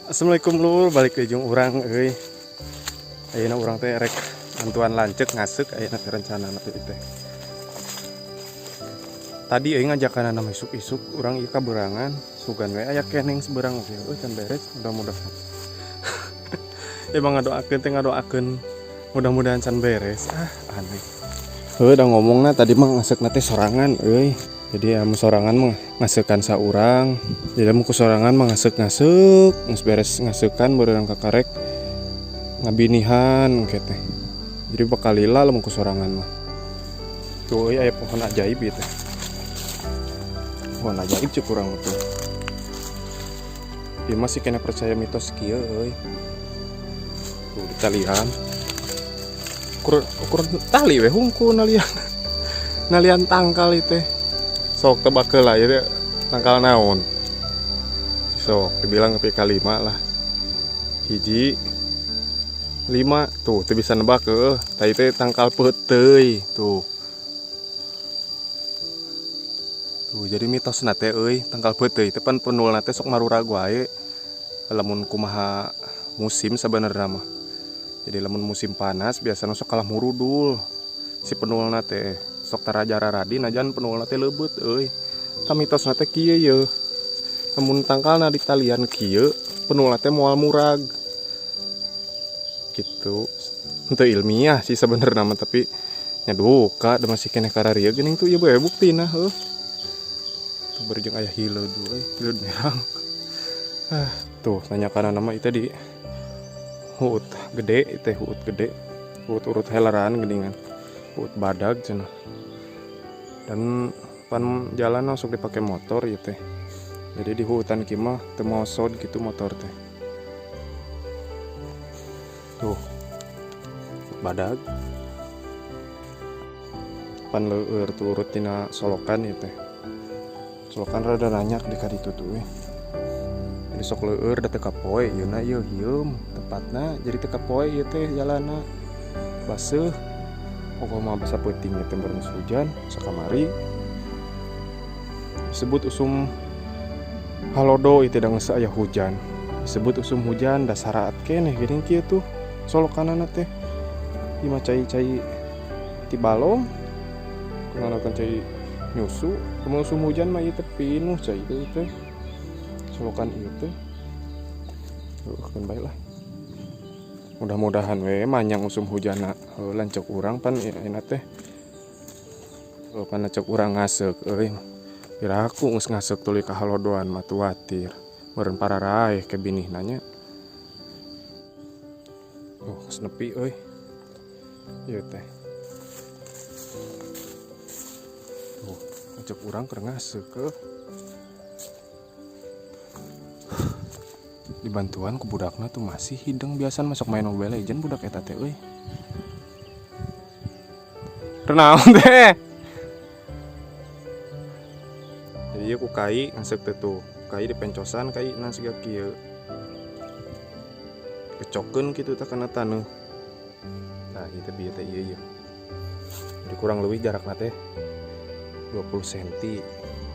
Assalamualaikum lur, balik ke jeung urang euy. Ayeuna urang teh rek bantuan lanceuk ngaseuk ayeuna teh rencana teh teh. Tadi euy ngajakan nama isuk-isuk urang ieu kaberangan, sugan we aya keneng seberang oge euy can beres mudah-mudahan. Emang ngadoakeun teh ngadoakeun mudah-mudahan can beres. Ah, aneh. Heuh da ngomongna tadi mah ngaseukna teh sorangan euy. Jadi amun sorangan mah ngaseukan saurang. Jadi amun ku sorangan mah ngaseuk-ngaseuk, geus beres ngaseukan beurang kakarek ngabinihan engke teh. Jadi bakal lila lamun ku sorangan mah. Tuh euy aya pohon ajaib ieu teh. Pohon ajaib cek urang tuh. Ieu masih kena percaya mitos kieu euy. Tuh ditalian. Ukur tali we hungkul nalian. Nalian tangkal ieu teh. Sok tebak heula ieu teh tangkal naon. Sok dibilang nepi ka 5 lah. 1 5 tuh teu bisa nebak heueuh. Tah ieu teh tangkal peuteuy tuh. Tuh jadi mitosna teh euy tangkal peuteuy teh pan penulna teh sok marurag wae. Lamun kumaha musim sabenerna mah. Jadi lamun musim panas biasana sok kalah murudul si penulna teh sok taraja raradi najan penulna teh leubeut euy. Tah mitosna teh kieu yeuh. Lamun tangkalna ditalian kieu penulna teh moal murag. Gitu. Henteu ilmiah sih sabenerna mah tapi nya duka da masih keneh kararieu geuning tuh ieu bae buktina heuh. Tuh bari jeung aya hileud euy, hileud merang. Ah, tuh nanya kana nama itu di huut gede teh huut gede. Huut urut heleran geuningan. Huut badag cenah. Dan pan jalan langsung dipakai motor ieu teh. Jadi di hutan kieu mah teu mosod gitu motor teh. Tuh. Badag. Pan leueur tuh urut tina solokan ieu teh. Solokan rada nanyak di kaditu tuh euy. Jadi sok leueur da teu kapoe ieu na ieu hieum tempatna jadi teu kapoe ieu teh jalanna. Baseuh. Pokok mah basa peuting ieu teh beres hujan sakamari. Disebut usum halodo ieu teh da geus aya hujan. Disebut usum hujan da saraat keneh geuning kieu tuh solokanana teh. Ieu mah cai-cai ti balong. Kunaon cai nyusu, kumaha usum hujan mah ieu teh pinuh cai ieu teh. Solokan ieu teh. Heuh keun bae lah. Mudah-mudahan we manyang usum hujanna. Heuh lanceuk urang pan ayeuna teh. Heuh pan lanceuk urang ngaseuk euy. Piraku geus ngaseuk tuluy ka halodoan mah tuatir. Meureun pararaeh ke binihna nya. Oh, geus nepi euy. Ieu teh. Tuh, lanceuk urang keur ngaseuk heuh. Dibantuan ku budakna tuh masih hideng biasa masuk main Mobile Legend budak eta teh euy. Renaon teh? Jadi ieu ku kai ngaseuk teh tuh. Kai dipencosan kai na siga kieu. Kecokeun kitu teh kana taneuh. Tah ieu teh bieu teh ieu ieu. Jadi kurang leuwih jarakna teh 20 senti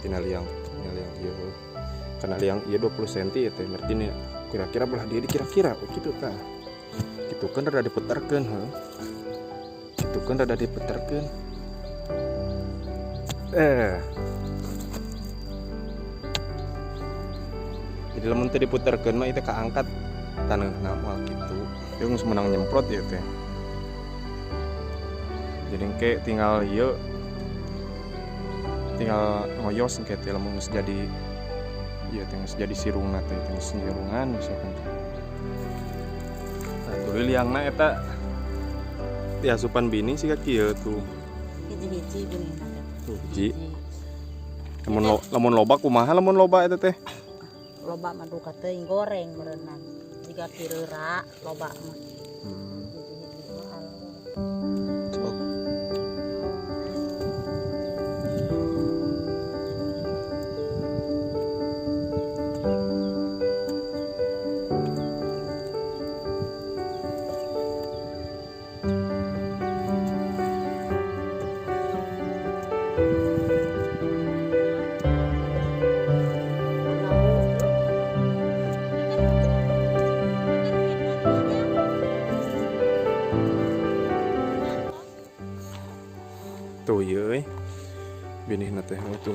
tina liang, tina liang ieu. Kana liang ieu 20 senti ieu teh berarti nih kira-kira belah dia dikira-kira oh, gitu tah. Gitu kan rada diputarkeun heuh. Gitu kan rada diputarkeun. Jadi lamun teu diputarkeun mah ieu teh kaangkat taneuhna moal kitu. Ieu geus meunang nyemprot ieu teh. Jadi engke tinggal ieu tinggal ngoyos engke teh lamun geus jadi ieu teh geus jadi sirungna teh, teh geus sirungan misalkan teh. Nah, tuluy liangna eta diasupan bini siga kieu tuh. Hiji-hiji binihna teh. Tuh hiji. Lamun loba kumaha lamun loba eta teh? Loba mah duka teuing goreng meureunna. Jiga kireura loba mah. Hiji-hiji mah alus. Sok. Binihna teh tuh.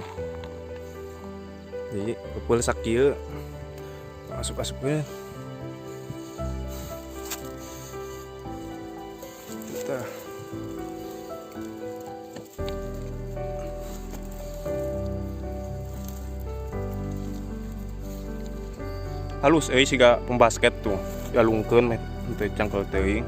Jadi kepul sakieu asup-asupkeun. Kita halus euy siga pembasket tuh dialungkeun meh teu cangkel teuing.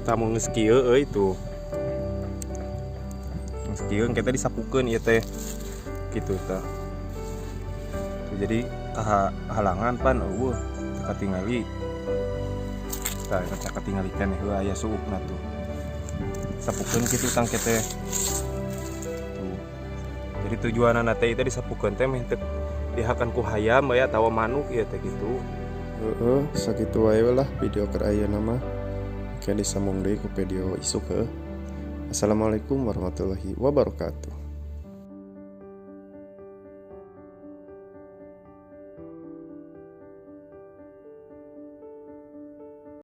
Tamu geus kieu euy tuh. Geus kieu engke teh disapukeun ieu teh. Kitu tah. Jadi halangan pan eueuh teu katingali. Tah eta katingali keneh heuh aya suukna tuh. Sapukeun kitu tang ke teh. Tuh. Jadi tujuanana teh ieu teh disapukeun teh meh teu dihakan ku hayam aya atawa manuk ieu teh kitu. Heeh, sakitu wae lah video keur ayeuna mah. Oke, disambung deui ku video isuk heuh. Assalamualaikum warahmatullahi wabarakatuh.